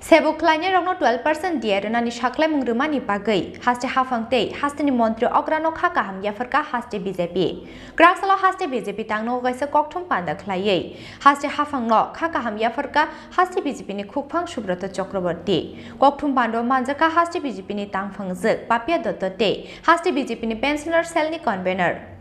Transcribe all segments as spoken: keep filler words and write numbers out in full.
Sebo khlainairokno twelve percent D A rwnani sakhlaimung rwmani bagwi haste haphang tei hasteni montri okrano kha kaham yapharkha haste B J P. Kwraksalo haste B J P tangnogo kaisa kokthum panda khlaiwi haste haphangno kha kaham yapharkha haste B J P ni khukphang Subrata Chakraborty. Kokthum pando manjakha haste B J P ni tangphangjwk Papia Dotto tei haste B J P ni pensioner cell ni convener.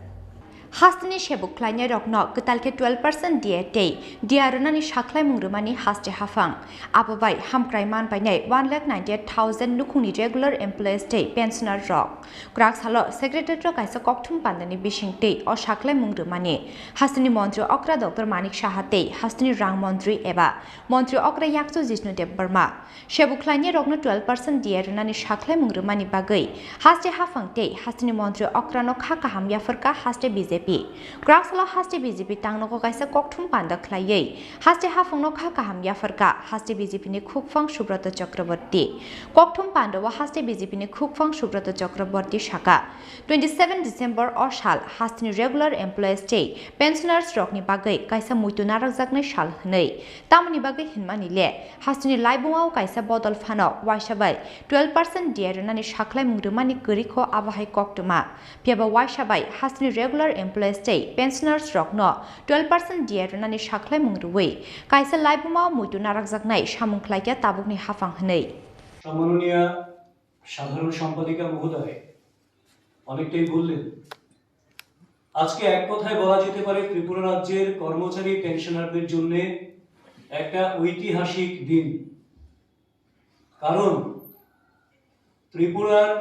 Hasteni sebuk khlainairokno kwtal khe twelve percent D A tei D A rwnani sakhlaimung rwmani haste haphang. Abo bai hamkrai man painai one lakh ninety eight thousand nukhungni regular employees tei pensioner rok. Kwraksalo secretariat-o kaisa kokthum pandani bisingtwi o sakhlaimung rwmani hasteni montri okra Doctor Manik Saha tei hasteni rang montri eba montri okra yakchu Jishnu Debbarma. Sebuk khlainairokno twelve percent D A rwnani sakhlaimung rwmani bagwi haste haphang tei hasteni montri okrano kha kaham yapharkha haste B J P. Kwraksalo haste B J P tangnogo kaisa kokthum panda khlaiwi haste haphangno kha kaham yapharkha haste B J P ni khukphang Subrata Chakraborty. Kokthum pandao haste B J P ni khukphang Subrata Chakraborty saka, twenty seven December o sal hasteni regular employees tei pensioners rokni bagwi kaisa muitu narakjaknai sal hwnwi. Tamoni bagwi hinmani le, hasteni laibumao kaisa bodol phano waisa bai twelve percent D A rwnani sakhlaimung rwmani kwrwi kho abo hai koktwma. Phiya ba waisa bai hasteni regular employees tei pensioners rokno twelve percent D A rwnani sakhlaimung rwui kaisa laibumao muitu narakjaknai samung khlaikha tabukni haphang hwnwi. সম্মাননীয়া সাধারণ সম্পাদিকা মহোদয় অনেকটাই বললেন। আজকে এক কথায় বলা যেতে পারে ত্রিপুরা রাজ্যের কর্মচারী পেনশনারদের জন্য একটা ঐতিহাসিক দিন। কারণ ত্রিপুরার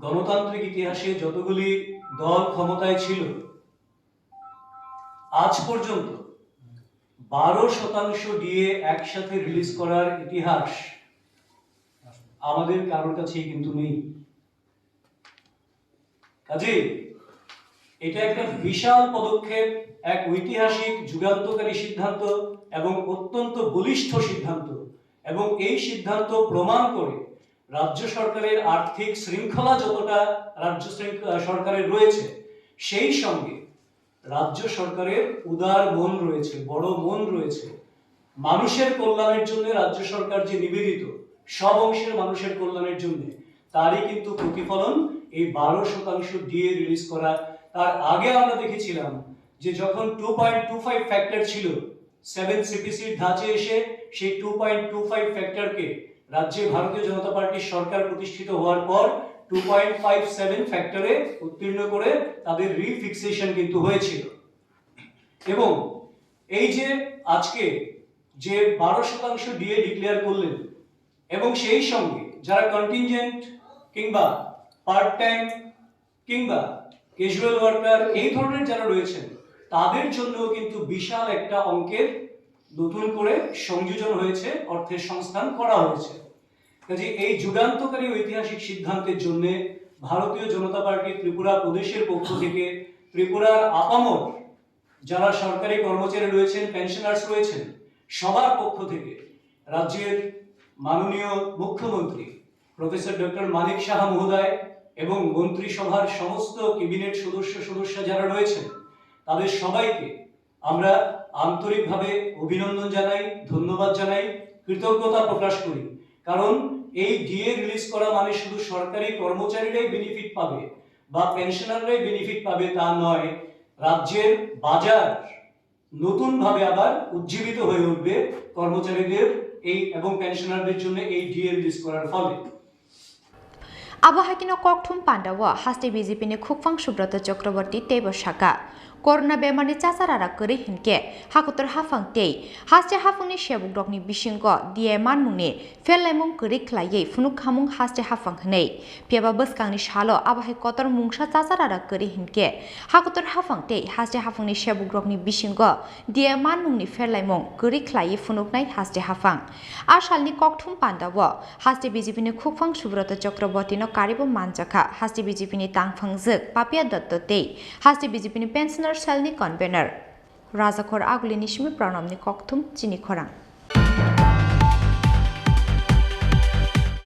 গণতান্ত্রিক ইতিহাসে যতগুলি দল ক্ষমতায় ছিল, আজ পর্যন্ত বারো শতাংশ ডিএ একসাথে রিলিজ করার ইতিহাস আমাদের কারোর কাছেই কিন্তু নেই। কাজেই এটা একটা বিশাল পদক্ষেপ, এক ঐতিহাসিক যুগান্তকারী সিদ্ধান্ত এবং অত্যন্ত বলিষ্ঠ সিদ্ধান্ত। এবং এই সিদ্ধান্ত প্রমাণ করে রাজ্য সরকারের আর্থিক শৃঙ্খলা যতটা রাজ্য শৃঙ্খ-, আহ, সরকারের রয়েছে, সেই সঙ্গে রাজ্য সরকারের উদার মন রয়েছে, বড় মন রয়েছে। মানুষের কল্যাণের জন্য রাজ্য সরকার যে নিবেদিত, সব অংশের মানুষের কল্যাণের জন্য, তারই কিন্তু প্রতিফলন এই বারো শতাংশ ডিএ রিলিজ করা। তার আগে আমরা দেখেছিলাম যে যখন two point two five factor ছিল, সেভেন সিপিসির ধাঁচে এসে সেই টু পয়েন্ট টু ফাইভ ফ্যাক্টরকে রাজ্যে ভারতীয় জনতা পার্টির সরকার প্রতিষ্ঠিত হওয়ার পর টু পয়েন্ট ফাইভ সেভেন ফ্যাক্টরে উত্তীর্ণ করে তাদের রিফিক্সেশন কিন্তু হয়েছিল। এবং এই যে আজকে যে বারো শতাংশ ডিএ ডিক্লেয়ার করলেন এবং সেই সঙ্গে যারা কন্টিনজেন্ট কিংবা পার্ট টাইম কিংবা ক্যাজুয়াল ওয়ার্কার এই ধরনের যারা রয়েছেন, তাদের জন্যও কিন্তু বিশাল একটা অঙ্কের নতুন করে সংযোজন হয়েছে, অর্থের সংস্থান করা হয়েছে। কাজে এই যুগান্তকারী ঐতিহাসিক সিদ্ধান্তের জন্য ভারতীয় জনতা পার্টি ত্রিপুরা প্রদেশের পক্ষ থেকে ত্রিপুরার আপামর যারা সরকারি কর্মচারী রয়েছেন, পেনশনার্স রয়েছেন, সবার পক্ষ থেকে রাজ্যের মাননীয় মুখ্যমন্ত্রী প্রফেসর ডক্টর মানিক সাহা মহোদয় এবং মন্ত্রিসভার সমস্ত ক্যাবিনেট সদস্য সদস্য যারা রয়েছেন, তাদের সবাইকে আমরা আন্তরিকভাবে অভিনন্দন জানাই, ধন্যবাদ জানাই, কৃতজ্ঞতা প্রকাশ করি। কারণ এই ডিএ রিলিজ করা মানে শুধু সরকারি কর্মচারীরাই বেনিফিট পাবে বা পেনশনাররাই বেনিফিট পাবে তা নয়, রাজ্যের বাজার নতুনভাবে আবার উজ্জীবিত হয়ে উঠবে কর্মচারীদের এই এবং পেনশনারদের জন্য এই ডিএ রিলিজ করার ফলে। Abo hai kheno kokthum pandao haste B J P ni khukphang Subrata Chakraborty teibo saka, Corona bemarni chachararak kwrwi hinkhe hakotor haphang tei haste haphangni sebukrokni bisingo D A manmungni ferlaimung kwrwi khlaiwi phunuk khamung haste haphang hwnwi. Phiyaba bwskangni salo abo hai kotor mungsa chachararak kwrwi hinkhe hakotor haphang tei haste haphangni sebukrokni bisingo D A manmungni ferlaimung kwrwi khlaiwi phunuknai haste haphang. A salni kokthum pandao haste B J P ni khukphang Subrata Chakraborty no karibo manjakha, haste B J P ni tangphangjwk Papia Dotto tei haste B J P ni pensioner cell ni convener. Rajakhor Aguli ni simi Pranam ni kokthum chini khorang.